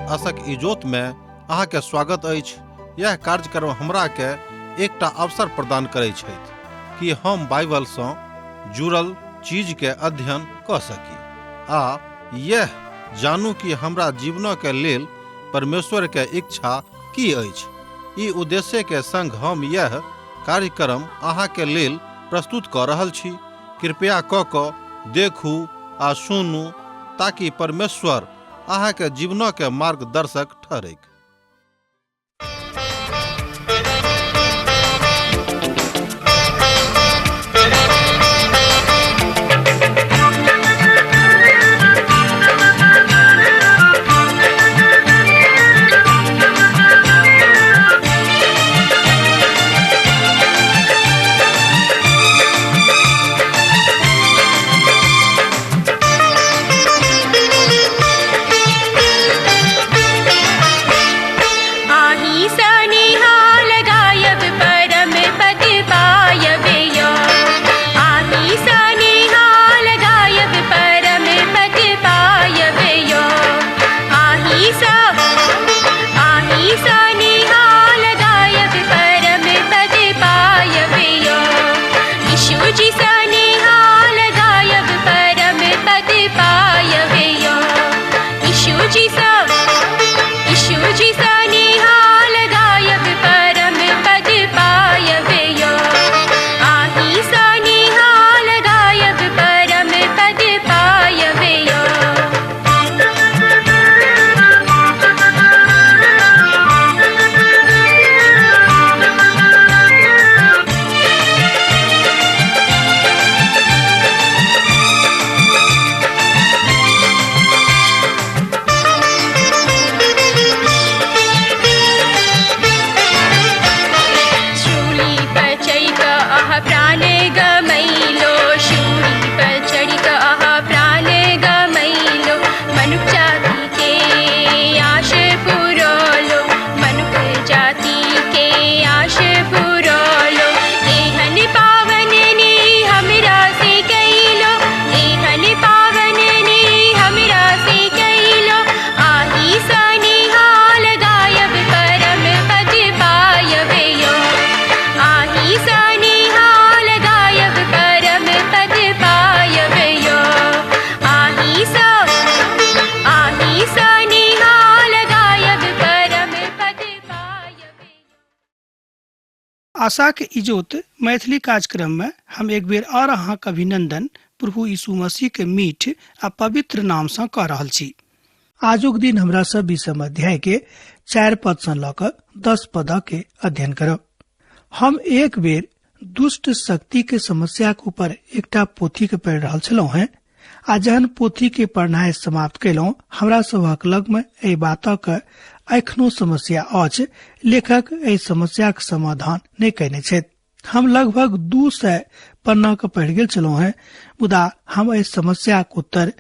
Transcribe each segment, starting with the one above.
आशक इजोत में अहाँ के स्वागत अछि। यह कार्यक्रम हमरा के एकटा अवसर प्रदान करै छथि कि हम बाइबल सँ जुड़ल चीज के अध्ययन कऽ सकी आ यह जानू कि हमरा जीवन के लेल परमेश्वर के इच्छा की अछि। ई उद्देश्य के संग हम यह कार्यक्रम अहाँ के लेल प्रस्तुत कऽ रहल छी। कृपया कऽ कऽ देखू आ सुनू ताकि परमेश्वर अहाँ के जीवन के मार्गदर्शक ठहरैक। आही सनिहाल गायब परम पद पायब यो। आही सनिहाल गायब परम पद पायब यो। आही स आही सनिहाल गायब परम पद पायब यो। यीशु जी सनिहाल गायब परम पद पायब यो। यीशु जी स यीशु जी सनिहाल गायब परम पद पायब यो। आही सनिहाल गायब परम पद पायब यो। शूली पर चढ़ि कऽ अहाँ प्राण गमैलो। शूली पर चढ़ि कऽ अहाँ प्राण गमैलो। मनुख जाति के आश पुरौलो। मनुख जाति के आश पुरौलो। एहन पावन ने हमरा से कैलो। एहन पावन ने हमरा से कैलो। आही सनिहाल गायब परम पद पायब यो। आही सनिहाल गायब परम पद पायब यो। आही स आही सनिहाल गायब परम पद पायब यो। आशाक इजोत मैथिली कार्यक्रम में हम एक बेर और अहाँक अभिनंदन प्रभु यीशु मसीह के मीठ आ पवित्र नाम सँ कऽ रहल छी। आजुक दिन हमरा सब 20 अध्याय के 4 पद सँ लऽ कऽ 10 पद के अध्ययन करब। हम एक बेर दुष्ट शक्ति के समस्या के ऊपर एकटा पोथी के पढ़ि रहल छलहुँ हेँ आ जहन पोथी के पढ़नाइ समाप्त केलहुँ हमरा सभक लग में एहि बातक एखनो समस्या अछि। लेखक एहि समस्याक समाधान नहि कयने छथि। हम लगभग 200 पन्ना के पढ़ि गेल छलहुँ हेँ, मुदा हम एहि समस्याक उत्तर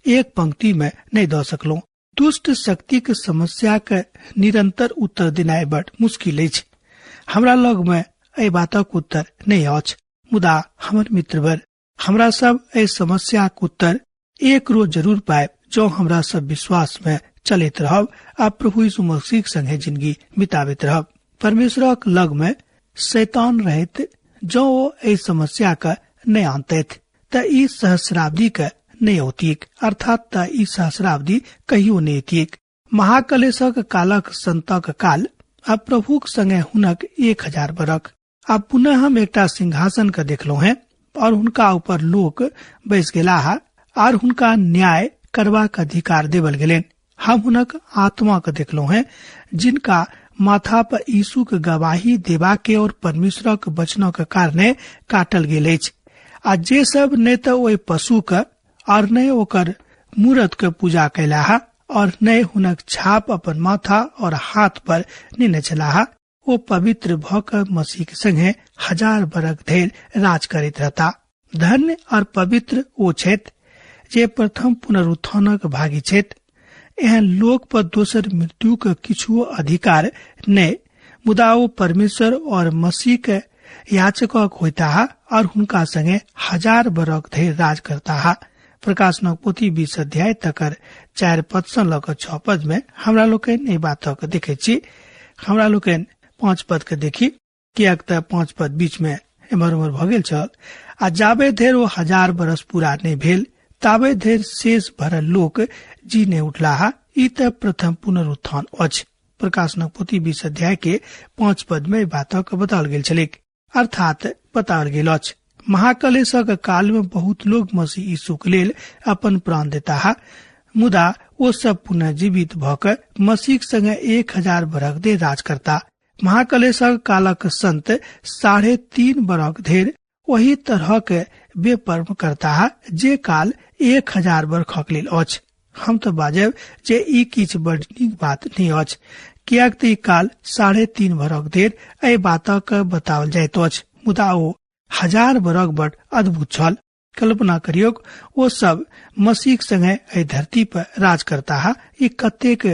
एक पंक्ति में नहि दऽ सकलहुँ। दुष्ट शक्ति के समस्या के निरंतर उत्तर देनाइ बड़ मुश्किल अछि। हमरा लग में एहि बातक उत्तर नहि अछि, मुदा हमर मित्रवर हमरा सब एहि समस्याक उत्तर एक रोज जरूर पायब जँ हमरा सब विश्वास में चलैत रहब आ प्रभु यीशु मसीह के संगे जिंदगी बिताबैत रहब। परमेश्वरक लग में शैतान रहैत जँ ओ एहि समस्या के नहि आनतैथ तऽ ई सहस्राब्दी के नहि औतीक, अर्थात तऽ ई सहस्राब्दी कहियो नहि एतीक। महाकलेशक कालक संतक काल आ प्रभुक संगे हुनक 1000 बरख। आ पुनः हम एकटा सिंहासन के देखलहुँ हेँ और हुनका ऊपर लोक बैस गेलाह आर हुनका न्याय करबाक अधिकार देवल गेलनि। हम हुनक आत्मा के देखलहुँ हेँ जिनका माथा पर यीशु के गवाही देबा के और परमेश्वरक वचनक कारणे काटल गेल अछि। आ जे सब नहि तऽ ओहि पशु के और नहि ओकर मूरत के पूजा कयलाह और नहि हुनक छाप अपन माथा और हाथ पर नेने छलाह, ओ पवित्र भऽ कऽ मसीह के संगे 1000 बरख धरि राज करैत रहता। धन्य और पवित्र ओ छथि जे प्रथम पुनरुत्थानक भागी छथि। एहन लोक पर दोसर मृत्यु के किछुओ अधिकार नहि, मुदा ओ परमेश्वर और मसीह के याचकक होइताह और हुनका संगे 1000 बरख धरि राज करताह। प्रकाशनक पोथी 20 अध्याय तकर 4 पद सँ लऽ कऽ 6 पद में हमरा लोकनि एहि बातक देखै छी। हमरा लोकनि 5 पद के देखी, किएक तऽ 5 पद बीच में एम्हर उम्हर भऽ गेल छल। आ जाबे धरि ओ 1000 बरस पूरा नहि भेल ताबे धरि शेष भरल लोक जी नहि उठलाह। ई तऽ प्रथम पुनरुत्थान अछि। प्रकाशनक पोथी 20 अध्याय के 5 पद में बातक बताओल गेल छलैक, अर्थात बताओल गेल अछि। महाकलेशक काल में बहुत लोग मसीह यीशु के लेल अपन प्राण देताह, मुदा ओ सब पुनः जीवित भऽ कऽ मसीह संगे 1000 बरख धरि राज करता। महाकलेशक कालक संत 3.5 बरख धरि ओही तरहक बेपर्म करताह जे काल 1000 बरखक लेल अछि। हम तऽ बाजब जे ई किछु बड़ नीक बात नहि अछि, किएक तऽ ई काल 3.5 बरख धरि एहि बातक बताओल जाइत अछि, मुदा ओ 1000 बरख बड़ अद्भुत छल। कल्पना करियौक, ओ सब मसीह संगे एहि धरती पर राज करताह। ई कतेक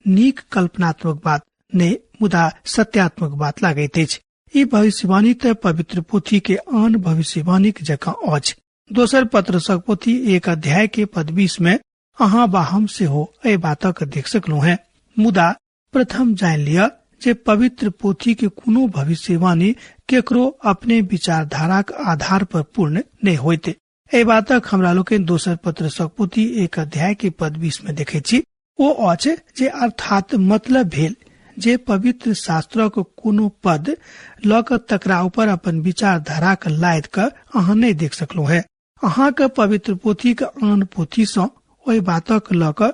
नीक कल्पनात्मक बात नहि, मुदा सत्यात्मक बात लागैत अछि। ई भविष्यवाणी तऽ पवित्र पोथी के आन भविष्यवाणीक जकाँ अछि। दोसर पत्रसक पोथी 1 अध्याय के पद 20 में अहाँ बा हम सेहो एहि बातक देख सकलहुँ हैं। मुदा प्रथम जानि लिअ जे पवित्र पोथी के कोनो भविष्यवाणी केकरो अपने विचारधाराक आधार पर पूर्ण नहि होइत। एहि बातक हमरा लोकनि दोसर पत्रसक पोथी 1 अध्याय के पद 20 में देखै छी। ओ अछि जे अर्थात मतलब भेल जे पवित्र शास्त्रक कोनो पद लऽ कऽ तकरा ऊपर अपन विचारधाराक लादि कऽ अहाँ नहि देख सकलहुँ हैं। अहाँके पवित्र पोथीक आन पोथी सँ ओहि बातक लऽ कऽ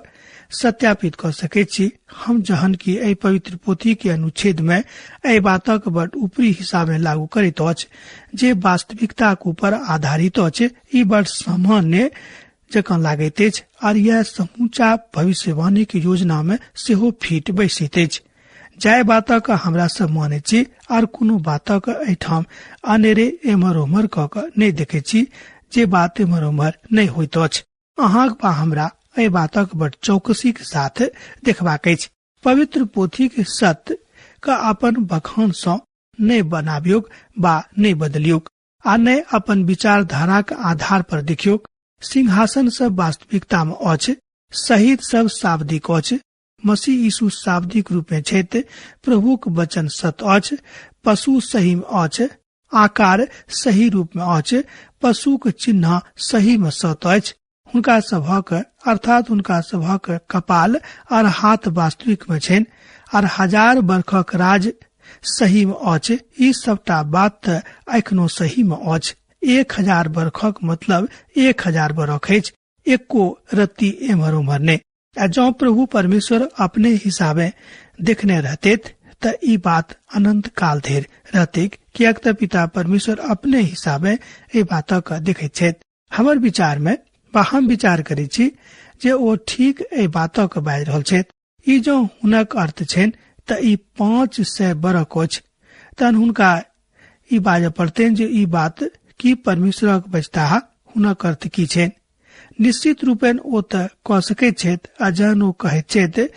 सत्यापित कऽ सकैत छी। हम जहन कि एहि पवित्र पोथी के अनुच्छेद में एहि बातक बड ऊपरी हिस्सा में लागू करैत अछि जे वास्तविकताक ऊपर आधारित अछि, ई बड सामान्य जकाँ लागैत अछि आर यह समूचा भविष्यवाणी के योजना में सेहो फिट बैसैत अछि। जाहि बातक हमरा सब मानै छी आर कोनो बातक एहिठाम अनेरे एम्हर ओम्हर कऽ कऽ नहि देखै छी जे बात एम्हर ओम्हर नहि होइत अछि। अहाँक बा हमरा एहि बातक बड चौकसी के साथ देखबाक अछि। पवित्र पोथी के सत्य के अपन बखान सँ नहि बनाबियौक बा नहि बदलियौक आ नहि अपन विचारधाराक आधार पर देखियौक। सिंहासन सब वास्तविकता में अछि, शहीद सब शाब्दिक अछि, मसीह यीशु शाब्दिक रूप में छथि, प्रभुक वचन सत्य अछि, पशु सही में अछि, आकार सही रूप में अछि, पशुक चिन्ह सही में सत्य अछि। हुनका सभक अर्थात हुनका सभक कपाल और हाथ वास्तविक में छनि और 1000 बरखक राज सही में अछि। ई सबटा बात तऽ एखनो सही में अछि। 1000 बरखक मतलब 1000 बरख अछि, एको रत्ती एम्हर ओम्हर नहि। आ जँ प्रभु परमेश्वर अपने हिसाबे देखने रहते तऽ ई बात अनंत काल धरि रहतैक, किएक तऽ पिता परमेश्वर अपने हिसाबे एहि बातक देखैत छथि। हमर विचार में बा हम विचार करै छी जे ओ ठीक एहि बातक बाजि रहल छथि। ई जँ हुनक अर्थ छनि तऽ ई 500 बरख अछि, तहन हुनका ई बाजऽ पड़तनि जे ई बात की परमेश्वरक बजताह, हुनक अर्थ की छनि। निश्चित रूपेण ओ तऽ कऽ सकैत छथि आ जहन ओ कहैत छथि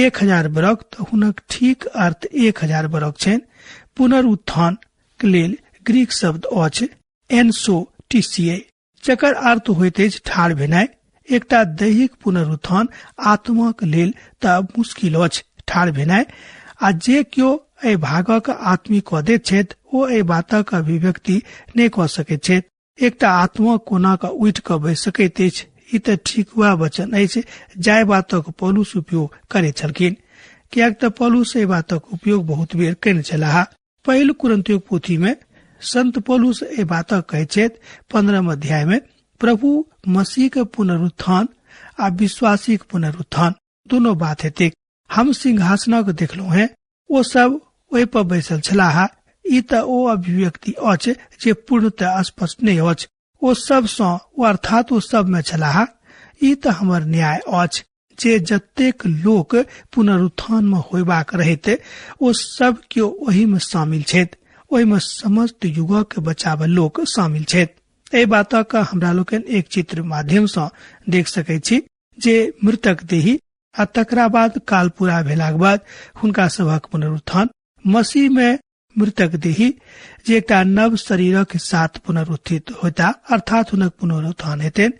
1000 बरख तऽ हुनक ठीक अर्थ 1000 बरख छनि। पुनरुत्थान के लेल ग्रीक शब्द अछि एनसोटीसीए, जकर अर्थ होइत अछि ठाढ़ भेनाइ। एकटा दैहिक पुनरुत्थान आत्माक लेल तऽ मुश्किल अछि ठाढ़ भेनाइ, आ जे केओ एहि भागक आत्मिक कऽ दैत छथि ओ एहि बातक अभिव्यक्ति नहि कऽ सकैत छथि। एकटा आत्मा कोना कऽ उठि कऽ बैस सकैत अछि? ई तऽ ठीक वएह वचन अछि जाहि बातक पौलुस उपयोग करैत छलखिन, किएक तऽ पौलुस एहि बातक उपयोग बहुत बेर कयने छलाह। पहिल कुरिन्थियोक पोथी में संत पौलुस एहि बातक कहैत छथि 15 अध्याय में, प्रभु मसीह के पुनरुत्थान आ विश्वासी के पुनरुत्थान दोनों बात हेतैक। हम सिंहासनक देखलहुँ हैं, ओ सब ओहि पर बैसल छलाह। ई तऽ ओ अभिव्यक्ति अछि जे पूर्णतः स्पष्ट नहि अछि। ओ सब सँ ओ अर्थात ओ सब में छलाह। ई तऽ हमर न्याय अछि जे जतेक लोक पुनरुत्थान में होयबाक रहैत ओ सब केओ ओहि में शामिल छथि। ओहि में समस्त युगक बचावल लोक शामिल छथि। एहि बातक हमरा लोकनि एक चित्र माध्यम सँ देख सकैत छी जे मृतक देही आ तकरा बाद काल पूरा भेलाक बाद हुनका सभक पुनरुत्थान। मसीह में मृतक देही जे एकटा नव शरीरक साथ पुनरुत्थित होता, अर्थात हुनक पुनरुत्थान हेतनि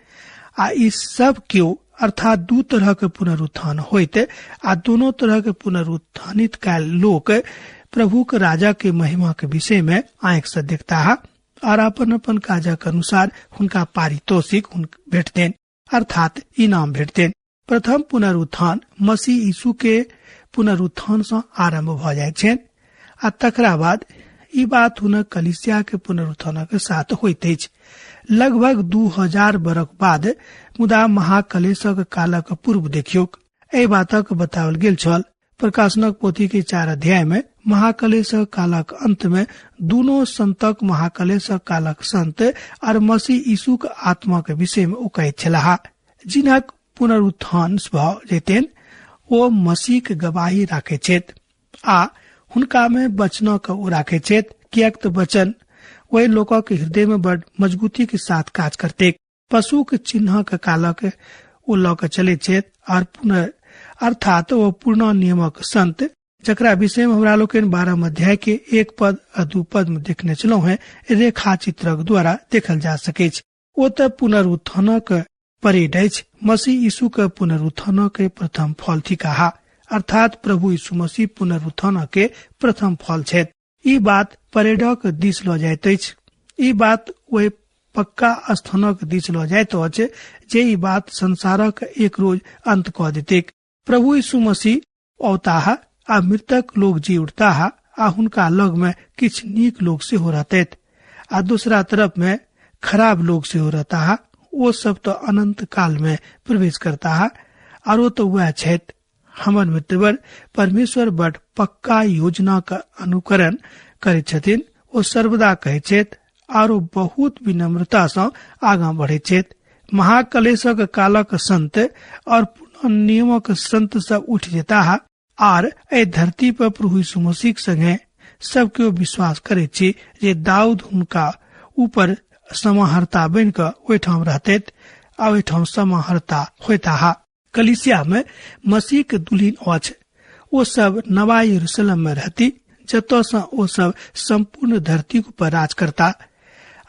आ ई सब केओ अर्थात दू तरह के पुनरुत्थान होइत आ दोनों तरह के पुनरुत्थानित कैल लोक प्रभु के राजा के महिमा के विषय में आंखि से देखता और अपन अपन काजक अनुसार हुनका पारितोषिक भेटतेन अर्थात इनाम भेटतेन। प्रथम पुनरुत्थान मसीह यीशु के पुनरुत्थान से आरंभ भ जाइत छनि आ तकरा बाद ई बात हुनक कलीसिया के पुनरुत्थानक साथ होइत अछि। लगभग 2000 बरख बाद मुदा महाकलेशक कालक पूर्व देखियौक एहि बातक बताओल गेल छल। प्रकाशनक पोथी के 4 अध्याय में महाकलेशक कालक अंत में दोनों संतक महाकलेशक कालक संत और मसीह यीशु के आत्मा के विषय में ओ कहैत छलाह। जिनक पुनरुत्थान भ जेतेन ओ मसीह के गवाही राखै छथि आ हुनका में वचनक ओ राखै छथि, किएक तऽ वचन ओहि लोकक हृदय में बड़ मजबूती के साथ काज करते। पशु के चिन्ह के कालक ओ लऽ के चलैत छथि और पुनः अर्थात ओ पूर्ण नियमक संत, जकरा विषय में हमरा लोकनि 12 अध्याय के 1 पद आ 2 पद में देखने छलहुँ हैं, रेखा चित्रक द्वारा देखल जा सकैछ। ओ तऽ पुनरुत्थानक परेड अछि। मसीह यीशु के पुनरुत्थानक के प्रथम फल थिकाह, अर्थात प्रभु यीशु मसीह पुनरुत्थानक के प्रथम फल छथि। ई बात परेडक दिस लऽ जाइत अछि। ई बात ओहि पक्का स्थानक दिस लऽ जाइत अछि जे ई बात संसारक एक रोज अंत कऽ देतैक। प्रभु यीशु मसीह औताह आ मृतक लोक जी उठताह आ हुनका लग में किछु नीक लोक सेहो रहतैत आ दूसरा तरफ में खराब लोक सेहो रहताह। ओ सब तो अनंत काल में प्रवेश करताह और ओ तो वएह छथि। हमर मित्रवर, परमेश्वर बड़ पक्का योजना के अनुकरण करैत छथिन। ओ सर्वदा कहैत छथि आरो बहुत विनम्रता सँ आगाँ बढ़ैत छथि। महाकलेशक कालक संत और पुनः नियमक संत सब उठि जेताह आर एहि धरती पर प्रभु यीशु मसीह संगे सब केओ विश्वास करैत छी जे दाऊद हुनका ऊपर समाहर्ता बनि कऽ ओहिठाम रहतैत आ ओहिठाम समाहर्ता होइताह। कलीसिया में मसीह के दुल्हिन अछि। ओ सब नवा यरूशलेम में रहती, जतऽ सँ ओ सब संपूर्ण धरती पर राज करता।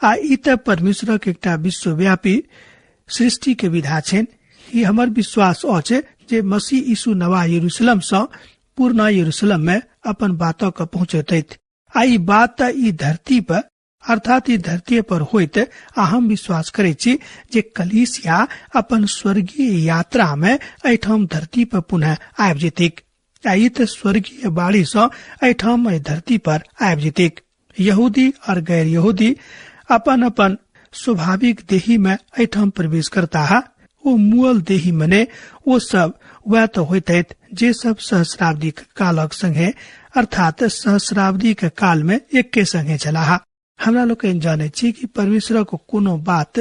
आ ई तऽ परमेश्वरक एकटा विश्वव्यापी सृष्टि के विधा छनि। ई हमर विश्वास अछि जे मसीह यीशु नवा यरूशलेम सँ पूर्ण यरूशलेम में अपन बातक पहुँचेतैत आ ई बात तऽ ई धरती पर अर्थात ई धरती पर होइत। आ हम विश्वास करै छी जे कलीसिया अपन स्वर्गीय यात्रा में एहिठाम धरती पर पुनः आबि जेतैक आ ई तऽ स्वर्गीय बाड़ी सँ एहिठाम एहि धरती पर आबि जेतैक। यहूदी और गैर यहूदी अपन अपन स्वाभाविक देही में एहिठाम प्रवेश करताह। ओ मुअल देही मने ओ सब वएह तऽ होइत जे सब सहस्राब्दी कालक संगे अर्थात सहस्राब्दी के काल में एके संगे छलाह। हमरा लोकनि जानैत छी कि परमेश्वरक कोनो बात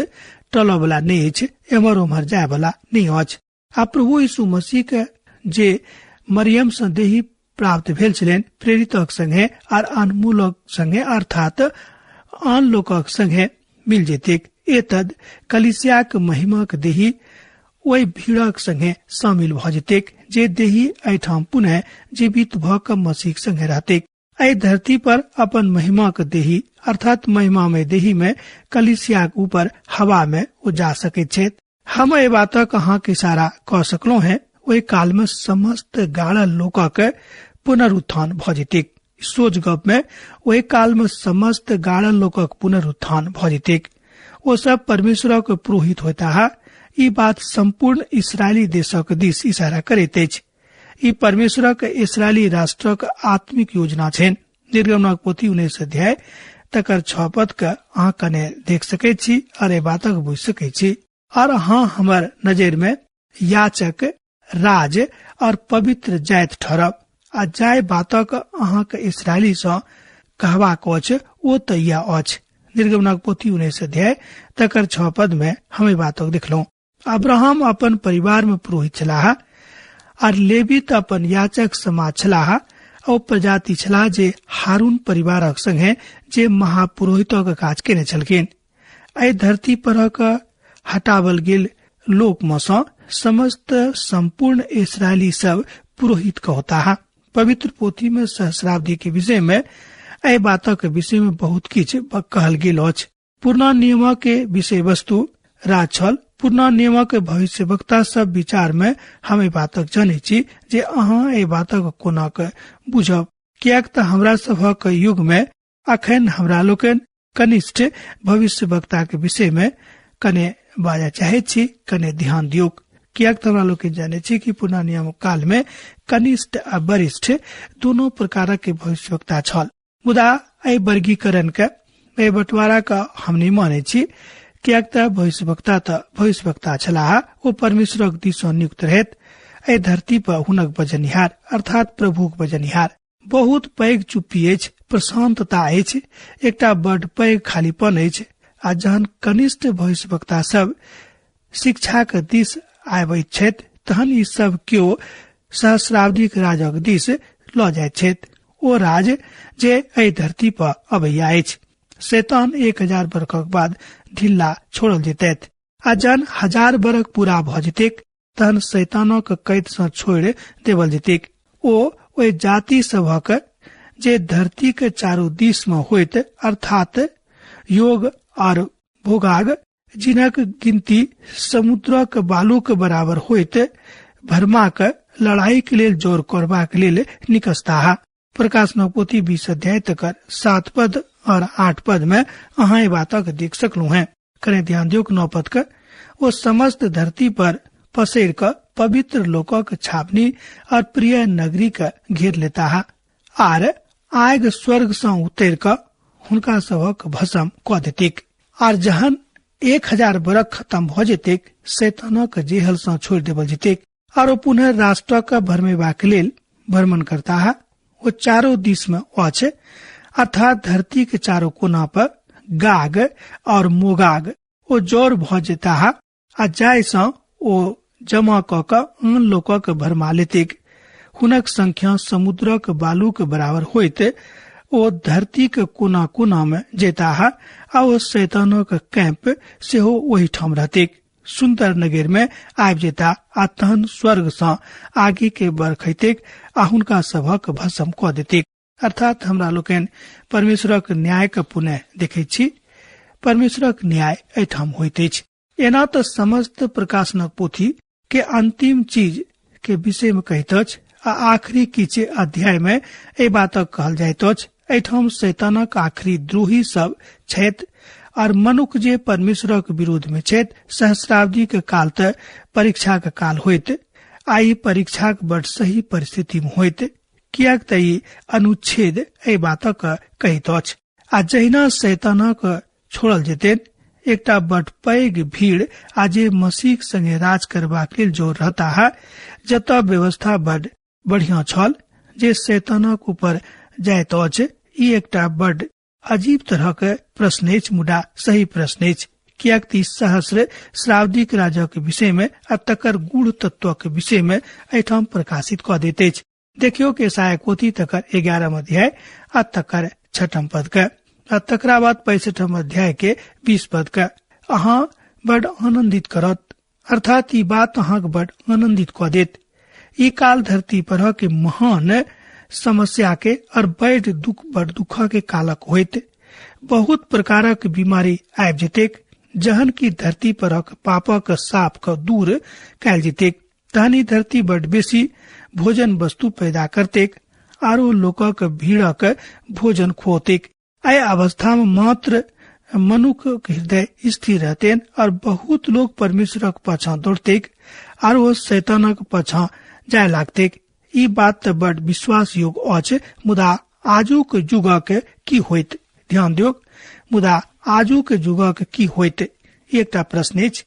टलऽ वाला नहि अछि, एम्हर ओम्हर जाय वाला नहि अछि। आ प्रभु यीशु मसीह के जे मरियम सँ देही प्राप्त भेल छलनि प्रेरितक संगे आर आन मूलक संगे अर्थात आन लोकक संगे मिल जेतैक। एतद कलीसियाक महिमाक देही ओहि भीड़क संगे शामिल भऽ जेतैक जे देही एहिठाम पुनः जीवित भऽ कऽ मसीह संगे रहतैक। एहि धरती पर अपन महिमाक देही अर्थात महिमामय देही में कलीसियाक ऊपर हवा में ओ जा सकैत छथि। हम एहि बातक अहाँके इशारा कऽ सकलहुँ हैं। ओहि काल में समस्त गाड़ल लोकक पुनरुत्थान भऽ जेतैक। सोच गप में ओहि काल में समस्त गाड़ल लोकक पुनरुत्थान भऽ जेतैक। ओ सब परमेश्वरक पुरोहित होताह। ई बात संपूर्ण इसराइली देशक दिस इशारा करैत अछि। ई परमेश्वरक इसराइली राष्ट्रक आत्मिक योजना छनि। निर्गमनक पोथी 19 अध्याय तकर 6 पद के अहाँ कने देख सकैत छी और एहि बातक बुझि सकैत छी। और अहाँ हमर नजर में याचक, राज और पवित्र जाति ठहरब आ जाय बातक अहाँके इसराइली सँ कहबाक अछि ओ तऽ इएह अछि। निर्गमनक पोथी 19 अध्याय तकर 6 पद में हम एहि बातक देखलहुँ। अब्राहम अपन परिवार में पुरोहित छलाह आर लेवी तऽ अपन याचक समाज छलाह। ओ प्रजाति छलाह जे हारून परिवारक संगे जे महापुरोहितक काज केने छलखिन। एहि धरती परक हटावल गेल लोक मे सँ समस्त संपूर्ण इसराइली सब पुरोहित कहताह। पवित्र पोथी में सहस्राब्दी के विषय में एहि बातक विषय में बहुत किछु कहल गेल अछि। पुरना नियम के विषय वस्तु राज छल। पुरना नियमक भविष्यवक्ता सब विचार में हम एहि बातक जनै छी जे अहाँ एहि बातक कोना के बुझब, किएक तऽ हमरा सभक युग में अखन हमरा लोकनि कनिष्ठ भविष्यवक्ता के विषय में कने बाजऽ चाहैत छी। कने ध्यान दियौक, किएक तऽ हमरा लोकनि जानै छी कि पुरना नियम काल में कनिष्ठ आ वरिष्ठ दोनो प्रकारक के भविष्यवक्ता छल। मुदा एहि वर्गीकरण के, एहि बंटवारा के हम नहि मानै छी, किएक तऽ भविष्यवक्ता तऽ भविष्यवक्ता छलाह, ओ परमेश्वरक दिस सँ नियुक्त रहैत एहि धरती पर हुनक बजनिहार अर्थात प्रभुक बजनिहार। बहुत पैघ चुप्पी अछि, प्रशांतता अछि, एकटा बड पैघ खालीपन अछि। आ जहन कनिष्ठ भविष्यवक्ता सब शिक्षाक दिस आबैत छथि तहन ई सब केओ सहस्राब्दीक राजक दिस लऽ जाइत छथि, ओ राज जे एहि धरती पर अबैया अछि। शैतान 1000 बरखक बाद ढिल्ला छोड़ल जेतैथ आ जहन 1000 बरख पूरा भऽ जेतैक तहन शैतानक कैद सँ छोड़ि देवल जेतैक। ओ ओहि जाति सभक जे धरती के चारू दिस में होइत, अर्थात योग और भोगाग, जिनक गिनती समुद्रक बालू के बराबर होइत, भरमाक लड़ाई के लेल जोर करबाक लेल निकसताह। प्रकाशन पोथी 20 अध्याय तकर 7 पद और 8 पद में अहाँ ई बातक देख सकलू हैं। कने ध्यान दियौक 9 पद के, ओ समस्त धरती पर पसैर क पवित्र लोकक छावनी और प्रिय नगरी के घेर लेताह आर आग स्वर्ग सँ उतर क हुनका सभक भस्म क देतिक। आर जहन 1000 बरख खत्म भ जेतेक, शैतानक जेहल सँ छोड़ि देबल जेतेक आर ओ पुनः राष्ट्रक भरमेबाक लेल भ्रमण करताह। ओ चारो दिस में अछि, अर्थात धरती के चारो कोना पर गाग और मोगाग ओ जर भ जेताह आ जाय सँ ओ जमा क क आन लोकक भरमा लेतेक। हुनक संख्या समुद्रक बालू के बराबर होइत ओ धरती के कोना कोना में जेताह आ ओ शैतानक कैंप सेहो ओहिठाम रहतेक। सुंदर नगर में आबि जेता आ तहन स्वर्ग सँ आगि के बरखैतेक आ हुनका सभक भस्म क देतेक। अर्थात हमरा लोकनि परमेश्वरक न्याय के पुनः देखैत छी। परमेश्वरक न्याय एहिठाम होइत अछि। एना तऽ समस्त प्रकाशनक पोथी के अंतिम चीज के विषय में कहैत अछि आ आखिरी किछु अध्याय में एहि बातक कहल जाइत अछि। एहिठाम शैतानक आखिरी द्रोही सब छथि और मनुख जे परमेश्वरक विरोध में छथि। सहस्राब्दी के काल तऽ परीक्षाक काल होइत आ ई परीक्षाक बड सही परिस्थिति में होइत, किएक तऽ ई अनुच्छेद एहि बातक कहैत अछि। आ जहिना शैतानक छोड़ल जेतै, एकटा बड पैघ भीड़ आ जे मसीह संगे राज करबाक लेल जोर रहता है, जतऽ व्यवस्था बड बढ़िया छल जे शैतानक ऊपर जाइत अछि। ई एकटा बड अजीब तरहक प्रश्न अछि, मुदा सही प्रश्न अछि, किएक तऽ ई सहस्र श्राब्दीक राजक विषय में आ तकर गूढ़ तत्वक विषय में एहिठाम प्रकाशित कऽ दैत अछि। देखियौ कि यशायाह पोथी तकर 11 अध्याय आ तकर 6 पद के आ तकरा बाद 65 अध्याय के 20 पद के अहाँ बड आनंदित करत, अर्थात ई बात अहाँक बड आनंदित कऽ देत। ई काल धरती पर के महान समस्या के और बड दुख बड दुख के कालक होइत। बहुत प्रकारक बीमारी आबि जेतेक, जहन कि धरती परक पापक साप के दूर कयल जेतेक, तहन ई धरती बड बेसी भोजन वस्तु पैदा करतेक आरो लोकक भीड़क भोजन खुऔतेक। एहि अवस्था में मात्र मनुख हृदय स्थिर रहतेन और बहुत लोग परमेश्वरक पाछा दौड़तेक आर ओ शैतानक पाछा जाय लागतेक। ई बात तऽ बड विश्वास योग्य अछि, मुदा आजुक युगक की होइत? ध्यान दियौक, मुदा आजुक युगक की होइत? ई एकटा प्रश्न अछि।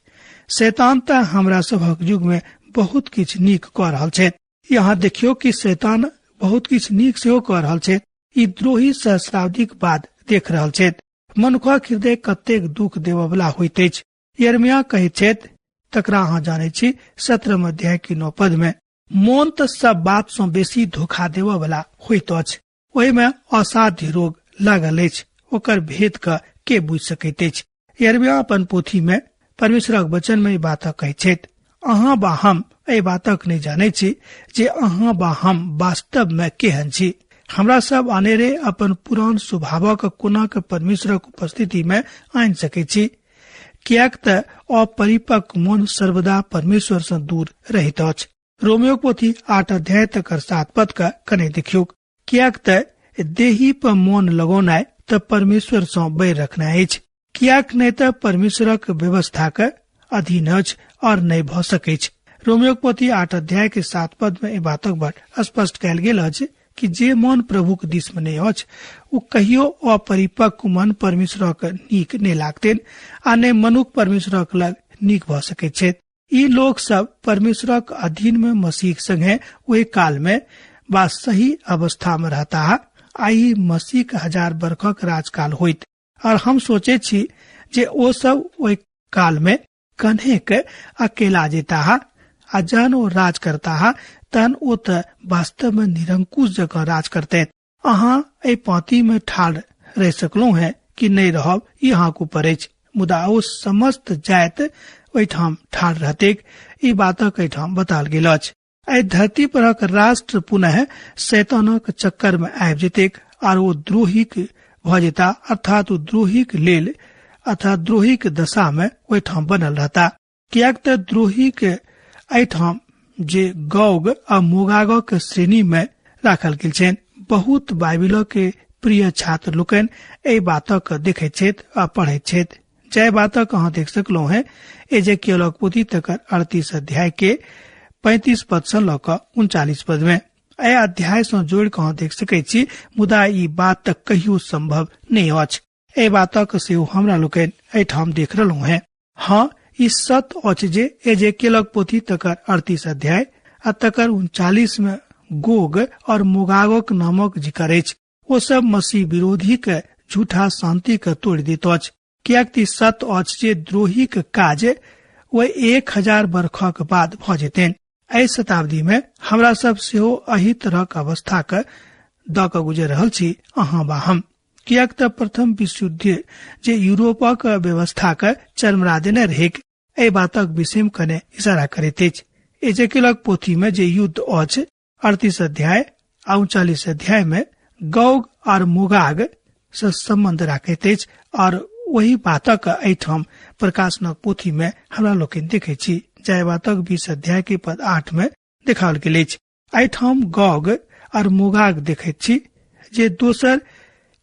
शैतान तऽ हमरा सभक युग में बहुत किछु नीक कऽ रहल छथि। यहाँ देखियौ कि शैतान बहुत किछु नीक सेहो कऽ रहल छथि। ई द्रोही सहस्राब्दीक बाद देख रहल छथि। मनुखक हृदय कतेक दुख देबऽवला होइत अछि। यिर्मयाह कहैत छथि, तकरा अहाँ जानै छी, 17 अध्याय के 9 पद में, मोन तऽ सब बात सँ बेसी धोखा देबऽवला होइत अछि, ओहिमे असाध्य रोग लागल अछि, ओकर भेद के के बुझि सकैत अछि। यिर्मयाह अपन पोथी में परमेश्वरक वचन में ई बातक कहैत छथि, अहाँ बा हम एहि बातक नहि जानै छी जे अहाँ बा हम वास्तव में केहन छी। हमरा सब अनेरे अपन पुरान स्वभावक कोना के परमेश्वरक उपस्थिति में आनि सकैत छी। किएक तऽ अपरिपक्व मन सर्वदा परमेश्वर सँ दूर रहैत अछि। रोमियो पोथी 8 अध्याय तकर 7 पद के कने देखियौ। किएक तऽ देही पर मोन लगौनाइ तऽ परमेश्वर सँ बैर रखनाइ अछि, किएक नहि तऽ परमेश्वरक व्यवस्था के अधीन अछि और नहि भऽ सकैछ। रोमियो पोथी 8 अध्याय के 7 पद में एहि बातक बड़ स्पष्ट कयल गेल अछि कि जे मन प्रभुक दिस में नहि अछि ओ कहियो अपरिपक्व मन परमेश्वरक नीक नहि लागतेन आ नहि मनुख परमेश्वरक लग नीक भऽ सकैत छथि। ई लोक सब परमेश्वरक अधीन में मसीह संगे ओहि काल में वा सही अवस्था में रहता आ ई मसीह के 1000 बरखक राजकाल होइत। और हम सोचे छी जे ओ सब ओहि काल में कन्हे के अकेला जेताह आ जहन ओ राज करताह तहन ओ तऽ वास्तव में निरंकुश जकाँ राज करते। अहाँ एहि पांति में ठाढ़ रह सकलहुँ हैं कि नहि रहब ई अहाँक ऊपर अछि, मुदा ओ समस्त जाति ओहिठाम ठाढ़ रहतेक, ई बातक एहिठाम बताओल गेल अछि। एहि धरती परक राष्ट्र पुनः शैतानक चक्कर में आबि जेतेक आर ओ द्रोहीक भऽ जेता, अर्थात ओ द्रोहीक लेल अर्थात द्रोहीक दशा में ओहिठाम बनल रहता। किएक तऽ द्रोहीक एहिठाम जे गौग आ मोगागक श्रेणी में राखल गेल छनि। बहुत बाइबिल के प्रिय छात्र लोकनि एहि बातक देखैत छथि आ पढ़ैत छथि। जाहि बातक अहाँ देख सकलहुँ हैं एजेकियलक पोथी तकर 38 अध्याय के 35 पद सँ लऽ कऽ 39 पद में एहि अध्याय सँ जोड़ि कऽ अहाँ देख सकैत छी, मुदा ई बात तऽ कहियो संभव नहि अछि। एहि बातक सेहो हमरा लोकनि एहिठाम देख रहलहुँ हैं। हाँ, ई सत्य अछि जे एजेकियलक पोथी तकर 38 अध्याय आ तकर 39 में गोग और मोगागक नामक जिकर अछि। ओ सब मसीह विरोधी के झूठा शांति के तोड़ि दैत अछि, किएक तऽ सत्य अछि जे द्रोही के काज ओहि 1000 बरखक बाद भऽ जेतनि। एहि शताब्दी में हमरा सब सेहो एहि तरहक अवस्था के दऽ कऽ गुजरि रहल छी अहाँ बा हम, किएक तऽ प्रथम विश्वयुद्ध जे यूरोपक व्यवस्था के चरमरा देने रहैक एहि बातक विषय में कने इशारा करैत अछि। एजेकियलक पोथी में जे युद्ध अछि 38 अध्याय आ 39 अध्याय में गौग और मोगाग से संबंध राखैत अछि और ओहि बातक एहिठाम प्रकाशनक पोथी में हमरा लोकनि देखै छी, जाहि बातक 20 अध्याय के पद 8 में देखाओल गेल अछि। एहिठाम गौग और मोगाग देखैत छी जे दोसर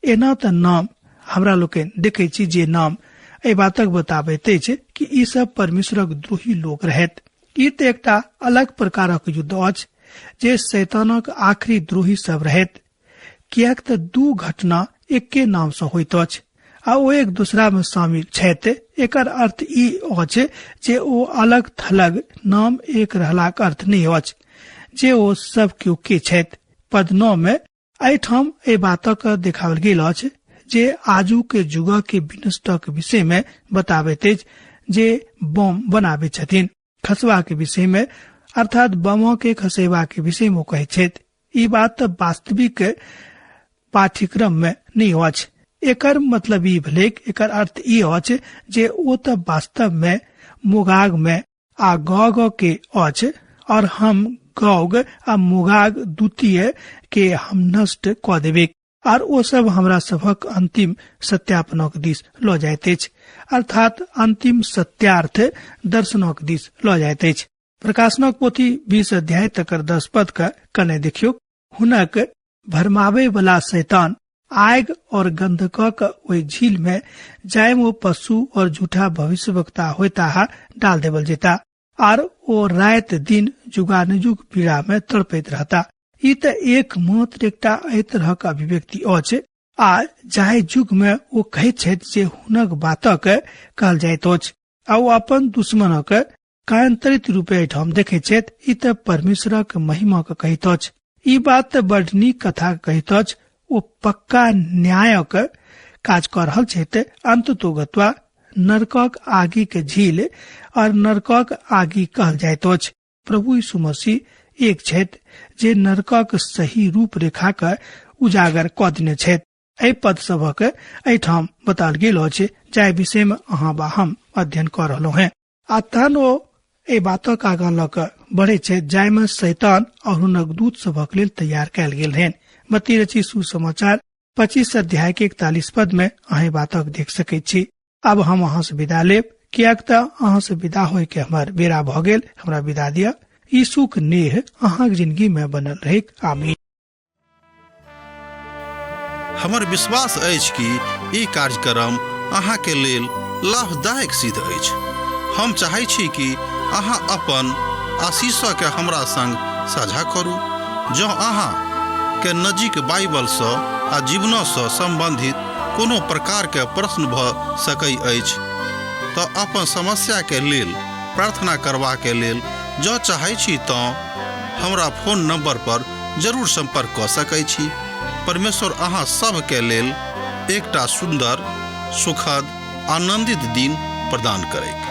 एना तऽ नाम हमरा लोकनि देखै छी जे नाम एहि बातक बताबैत अछि कि ई सब परमेश्वरक द्रोही लोक रहैत। ई तऽ एकटा अलग प्रकारक युद्ध अछि जे शैतानक आखिरी द्रोही सब रहैत, किएक तऽ दू घटना एके नाम सँ होइत अछि आ ओ एक दूसरा में शामिल छथि। एकर अर्थ ई अछि जे ओ अलग थलग नाम एक रहलाक अर्थ नहि अछि जे ओ सब केओ के छथि। पद 9 में एहिठाम एहि बातक देखाओल गेल अछि जे आजू के युग के विनष्टक विषय में बताबैत अछि जे बम बनाबै छथिन खसबा के विषय में, अर्थात बम के खसेबा के विषय में ओ कहैत छथि। ई बात तऽ वास्तविक पाठ्यक्रम में नहि अछि। एकर मतलब ई भेलैक, एकर अर्थ ई अछि जे ओ तऽ वास्तव में मोगाग में आ गौग के अछि और हम गौग आ मोगाग द्वितीय के हम नष्ट कऽ देबै और ओ सब हमरा सभक अंतिम सत्यापनक दिस लऽ जाइत अछि, अर्थात अंतिम सत्यार्थ दर्शनक दिस लऽ जाइत अछि। प्रकाशनक पोथी 20 अध्याय तकर 10 पद के कने देखियौ। हुनक भरमाबै वाला शैतान आग और गंधकक ओहि झील में जाय में ओ पशु और झूठा भविष्यवक्ता होता डाल देवल जेता आर ओ रात दिन जुगानुजुग पीड़ा में तड़पैत रहता। ई तऽ एकमात्र एकटा एहि तरहक अभिव्यक्ति अछि आ जाहि युग में ओ कहैत छथि जे हुनक बातक कहल जाइत अछि आ ओ अपन दुश्मनक कायांतरित रूपे एहिठाम देखैत छथि। ई तऽ परमेश्वरक महिमा के कहैत अछि। ई बात तऽ बड नीक कथा कहैत अछि। ओ पक्का न्यायक काज कऽ रहल छथि। अंततोगत्वा नरकक आगि के झील और नरकक आगि कहल जाइत अछि। प्रभु यीशु मसीह एक छथि जे नरकक सही रूपरेखा के उजागर कऽ देने छथि। एहि पद सभक एहिठाम बताओल गेल अछि जाहि विषय में अहाँ बा हम अध्ययन कऽ रहलहुँ हैं। आ तहन ओ एहि बातक आगाँ लऽ कऽ बढ़ै छै जाहिमे शैतान और हुनक दूत सभक लेल तैयार कयल गेल रहनि। मत्ती रचित सुसमाचार 25 अध्याय के 41 पद में अहाँ एहि बातक देख सकैत छी। अब हम अहाँ से विदा लेब, किएक तऽ अहाँसँ विदा होइके हमर बेरा भऽ गेल। हमरा विदा दिअ। यीशुक नेह अहाँक जिंदगी में बनल रहैक। आमीन। हमर विश्वास अछि कि ई कार्यक्रम अहाँके लेल लाभदायक सिद्ध अछि। हम चाहै छी कि अहाँ अपन आशीषके हमरा संग साझा करू। जँ अहाँ के नजीक बाइबलसँ आ जीवनसँ सम्बन्धित कोनो प्रकारके प्रश्न भऽ सकै अछि तऽ अपन समस्याके लेल प्रार्थना करबाके लेल जँ चाहै छी तँ हमरा फोन नंबर पर जरूर संपर्क कऽ सकै छी। परमेश्वर अहाँ सभके लेल एकटा सुन्दर, सुखद, आनंदित दिन प्रदान करैक।